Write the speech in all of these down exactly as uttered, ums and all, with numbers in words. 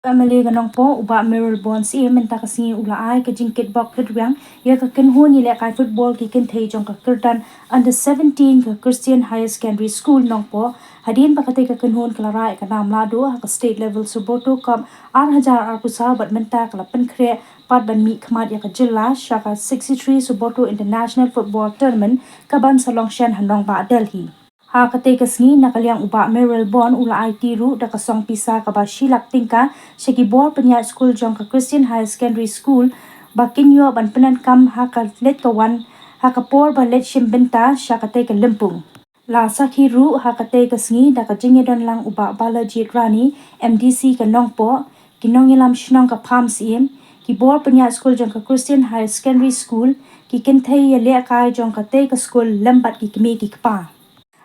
Ka M L A ka Nongpoh, u Bah Mayralborn Syiem, mynta ka sngi u la ai ka jingkitbok kyrwiang ïa ka kynhun ïalehkai football ki kynthei jong ka kyrdan under seventeen ka Christian Higher Secondary School Nongpoh, hadien ba katei ka kynhun ka la rah ïa ka nam lahduh ha ka State Level Subrata Cup ar hajar arphew saw bad mynta ka la pynkhreh pat ban mihkhmat ïa ka jylla sha ka sixty-three Subrata International Football Tournament kaban sa long shen ha nongbah Delhi. Ha katei ka sngi, na ka liang u Bah Mayralborn u la aiti ruh da ka song pisa kaba shi lak tyngka sha ki bor pynïaid skul jong ka Christian Higher Secondary School ba kin ïoh ban pyndonkam ha ka leit ka wan ha ka por ba leit shim bynta sha katei ka lympung. La sakhi ruh ha katei ka sngi da ka jingïadon lang u Bah Balajied Rani, M D C ka Nongpoh, ki nongïalam shnong ka Palm Syiem, ki bor pynïaid skul jong ka Christian Higher Secondary School, ki kynthei ïalehkai jong katei ka skul lem bad ki kmie ki kpa.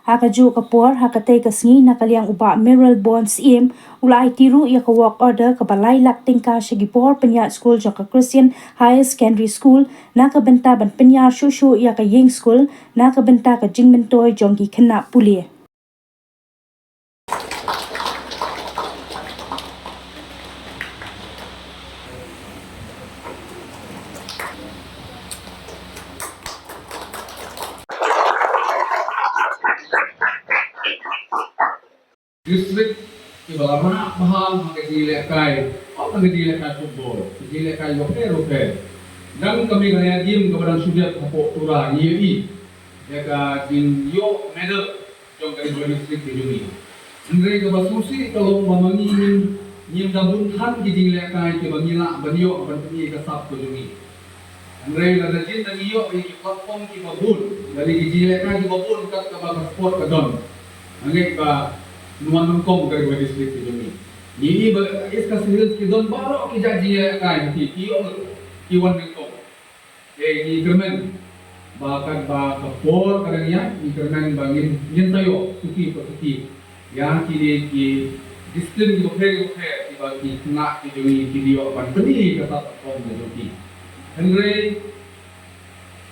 Ha kajuh ka por, ha katei ka sngi, na ka liang u Bah Mayralborn Syiem u la aiti ruh ïa ka work order kaba lai lak tyngka sha ki bor pynïaid skul jong ka Christian Higher Secondary School na ka bynta ban pynïar shuh shuh ïa ka ïing skul na ka bynta ka jingmyntoi jong ki khynnah pule. District kiba la rah bha ha ka jingïalehkai, ha ka jingïalehkai football, ka jingïalehkai bapher bapher. Dang ka Meghalaya Games kaba dang shu dep hapoh Tura, ngi ïohi ïa ka jingïoh medal jong ka Ri Bhoi District ka jong ngi. Hynrei kaba sngewsih ka long ba ma ngi ngim, ngim da bun than ki jingïalehkai kiba ngi lah ban ïoh ban pyni ka sap ka jong ngi. Hynrei lada jin da ngi ïoh ïa ki platform kiba bun, lane ki jingïalehkai kiba bun kat kaba ka sport ka don, nga ngeit ba ngin wan nyngkong ka Ri Bhoi District ka jong ngi. Ngi ïohi ba East Khasi Hills ki don baroh ki jait jingïalehkai, ki, ki ïoh, ki wan nyngkong. Te ngi kyrmen ba katba ka por ka dang ïaid, ngi kyrmen ba ngin, ngin sa ïoh suki pa suki ïa kine ki discipline kiba pher kiba pher kiba ki khynnah ki jong ngi kin ïoh ban pyni ka sap ka phong ka jong ki. Hynrei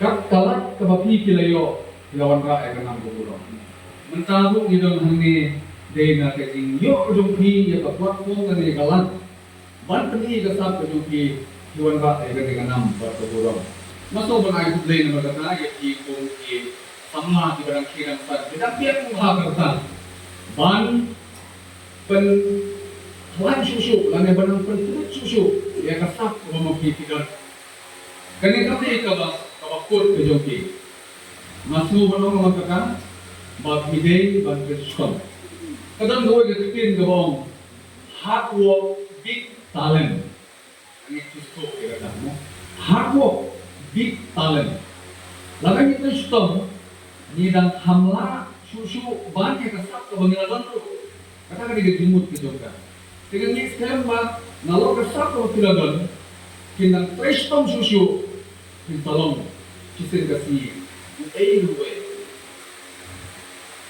kat ka lad kaba phi ki la ïoh, ki la wanrah ïa ka nam ka burom. Mynta ruh ngi don hangne dei na ka jingïoh ka jong phi ïa ka platform kane ka lad ban pyni ka sap ka jong phi, ki wanrah ïa kane ka nam bad ka burom. Nga sngewbha ban ai khublei namar kata ïa phi kum ki samla kiba dang khie dang san, ki dang biang ha ka rta ban pynkhlaiñ shuh shuh lane ban pyntreat shuh shuh ïa ka sap kaba ma phi phi don. Kane ka dei kaba, kaba kut ka jong phi. Nga sngewbha ban ong namar kata ba phi dei ban pynshitom. Ka don kawei ka ktien kaba ong, hard work beat talent. Ngi tu stok ïa kata mo. Hard work beat talent. Lada ngi tu stok, ngi dang kham lah shuh shuh ban ïa ka sap kaba ngi la don ruh. Kata ka dei ka jingmut ka jong ka. Te ngi skhem ba nalor ka sap kaba phi la don, kin dang trei shitom shuh shuh, kin sa long shisien ka sngi uei ruh uei.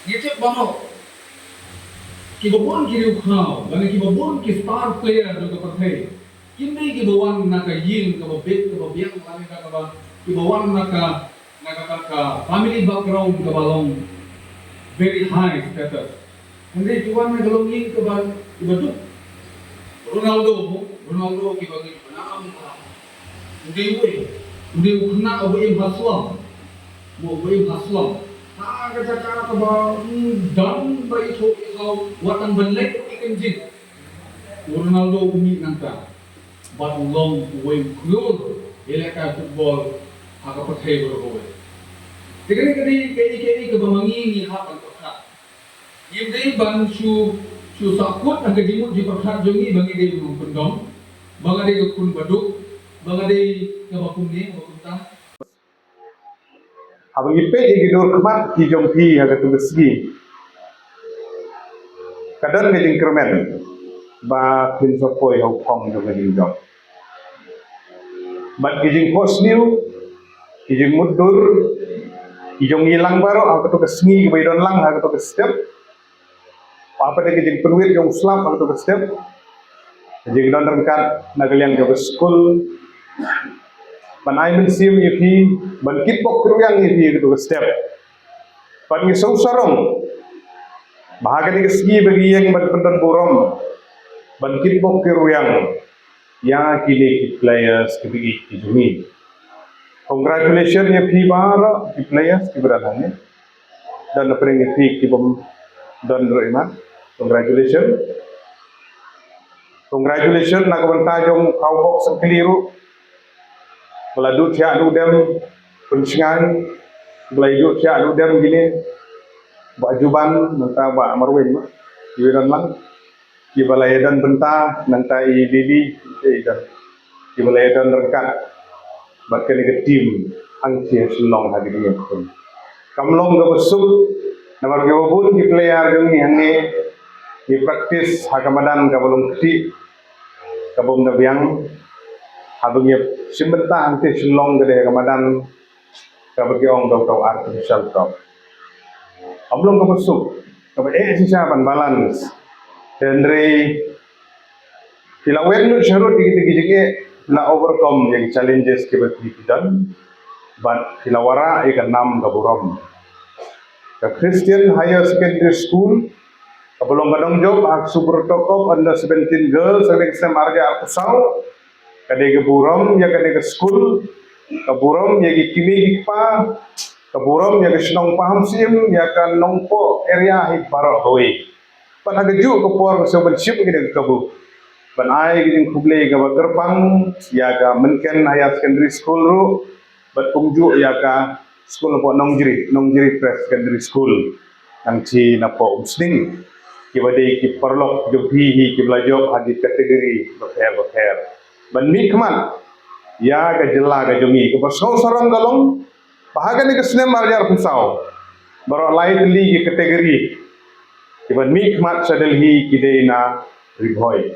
Ngi tip baroh kiba bun ki riewkhaw lane kiba bun ki star player jong ka pyrthei kim dei kiba wan na ka ïing kaba bit kaba biang lane na kaba, kiba wan na ka, na kata ka family background kaba long very high status. Hynrei ki wan na ka longïing kaba, kaba duk. Ronaldo mo, Ronaldo kiba ngi, kiba nang am ka. U dei uwei, u dei u khynnah uba im ha slum. Mo, uba im ha slum. Ha ka jaka kaba, mm, dang ba ithuh ithaw, wat tang ban leit ruh i kynjin. U Ronaldo u mih nangta. Bad u long uwei u khlur ïalehkai football ha ka pyrthei baroh kawei. Te kane ka dei kaei kaei kaba ma ngi ngi hap ban pyrkhat. Ngim dei ban shu, shu sahkut ha ka jingmut jingpyrkhat jong ngi ba ngi dei u nongkyndong, ba nga dei ka khun baduk, ba nga dei kaba kumne kaba kumta. Haba ngi peit ïa ki dur khmat ki jong phi ha katu ka sngi, ka don ka jingkyrmen ba phin sa poi ha u phong jong ka jingjop. Bad ki jingphohsniew, ki jingmutdur ki jong ngi lang baroh ha katu ka sngi kaba ïadon lang ha katu ka step. Ba pat ka jingpynwit jong u slap ha katu ka step, ka jingdon ryngkat na ka liang jong ka skul ban ai mynsiem ïa phi, ban kitbok kyrwiang ïa phi ha katu ka step. Bad ngi sngewsarong ba ha kane ka sngi ba ngi ïeng ban pyndon burom ban kitbok kitrwiang ïa kine ki players kiba ïeit ki jong ngi. Congratulations ïa phi baroh ki players kiba don hangne. Don na pdeng ïa phi kibym don ruh imat. Congratulations. Congratulations na ka bynta jong u khawbok sngewkli ruh, ba la duh thiah duh dem pynshngaiñ, ba la duh thiah duh dem kine, Bah Juban nangta Bah Marwin, kiba don lang, kiba la ïadon bynta, nangta i Lily, i don, kiba la ïadon ryngkat bad kane ka team hangtei ha Shillong ha kine ki khun. Kam long kaba suk namar kiba bun ki player jong ngi hangne ngi practice ha ka madan kaba long kti, kaba ym da biang, haba ngi shim bynta hangtei Shillong ka dei ha ka madan kaba ki ong da uta u artificial turf. Kam long kaba suk, kaba eh shisha ban balance. Hynrei phi la weng lut sharud ïa kita ki jingeh, phi la overcome ïa ki challenges kiba phi don, bad phi la wanrah ïa ka nam ka burom. Ka Christian Higher Secondary School, kaba long ka nongjop ha ka Subrata Cup under seventeen girls ha ka snem ar hajar arphew saw, ka dei ka burom ïa kane ka skul, ka burom ïa ki kmie ki kpa, ka burom ïa ka shnong Pahamsyiem, ïa ka Nongpoh area hi baroh kawei. Pat ha kajuh ka por ka sngewbha ban shim kane ka kabu ban ai ka jingkhublei kaba kyrpang ïa ka Mynken Higher Secondary School ruh, bad kumjuh ïa ka skul hapoh Nongjri, Nongjri Prep Secondary School, hangtei napoh Umsning, kiba dei ki paralok jong phi hi kiba la jop ha ki category bapher bapher, ban mihkhmat ïa ka jylla ka jong ngi. Kaba sngewsarong ka long ba ha kane ka snem ar hajar arphew saw, baroh lai tylli ki category kiban mihkhmat sha Delhi ki dei na Ri Bhoi.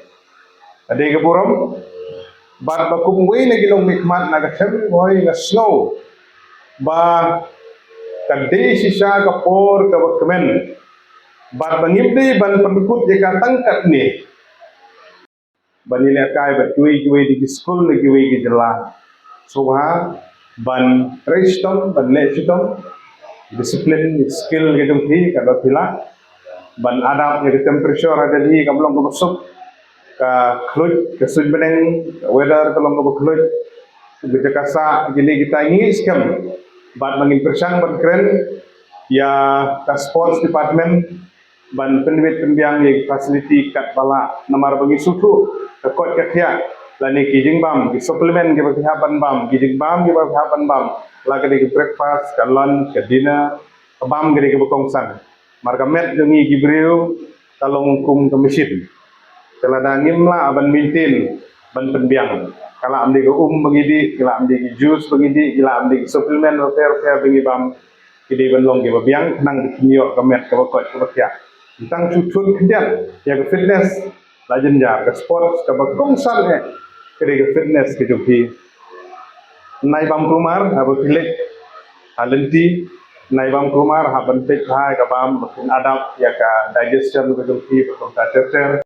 Ka dei ka burom, bad ba kum uwei na ki nongmihkhmat na ka them Ri Bhoi nga sngew ba ka dei shisha ka por kaba kmen, bad ba ngim dei ban pynkut ïa ka tang katne, ban ïalehkai bad kiwei kiwei de ki skul na kiwei ki jylla. Sngewbha ban trei shitom, ban leh shitom, discipline, skill ka jong phi katba phi lah, ban adapt ïa ka temperature ha Delhi kam long kaba suk, ka khluit, ka suiñ bneng, ka weather ka long kaba khluit, ka jaka sah, kine kita ngi skhem, bad ba ngin pyrshang ban kren ïa ka sports department ban pynwit pynbiang ïa ki facility katba lah, namar ba ngi sngewthuh ka koit ka khiah lane ki jingbam, ki supplement kiba ki hap ban bam, ki jingbam kiba ki hap ban bam, la ka dei ka breakfast, ka lunch, ka dinner, ka bam ka dei kaba kongsan. Namar ka met jong ngi ki briew ka long kum ka machine. Te lada ngim lah ban maintain, ban pynbiang, ka lah ym dei ka um ba ngi dih, ka lah ym dei ki juice ba ngi dih, ka lah ym dei ki supplement bapher bapher ba ngi bam, ki dei ban long kiba biang khnang ba kin ïoh ka met kaba koit kaba khiah. Tang shu thut khyndiat ïa ka fitness la jynjar, ka sports kaba kongsan eh ka dei ka fitness ka jong phi. Nai bam kulmar haba phi leit ha lynti, nai bam kulmar haba phi leit ha ka bam, ba kin adapt ïa ka digestion ka jong phi, ba kumta ter ter.